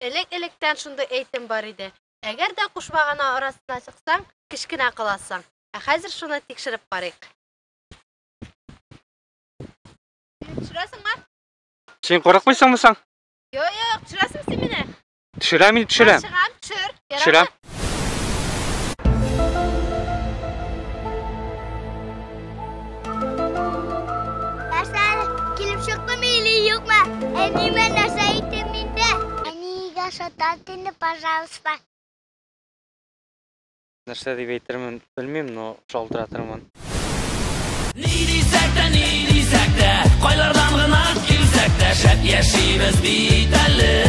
Элек-электән шундый әйтем бар иде. Әгәр дә куш багана арасына чыксаң, кечкенә каласың. Ә хәзер шуны тикшереп карыйк. Мине төшерәсеңме? Син курыкмыйсыңмы соң? Юк, юк, төшерәсеңме син мине? Төшерәм инде, төшерәм. Чыгам, төшер. Төшерәм. Нәрсә килеп чыктымы или юкмы? Әниемә нәрсә әйтим инде? Әнигә шатат инде, пожалуйста. Нәрсә дип әйтермен, белмим, но шалтыратырмын. Ни дисәк тә, ни дисәк тә, кайлардан гына килсәк тә, шәп яшибез бит әле.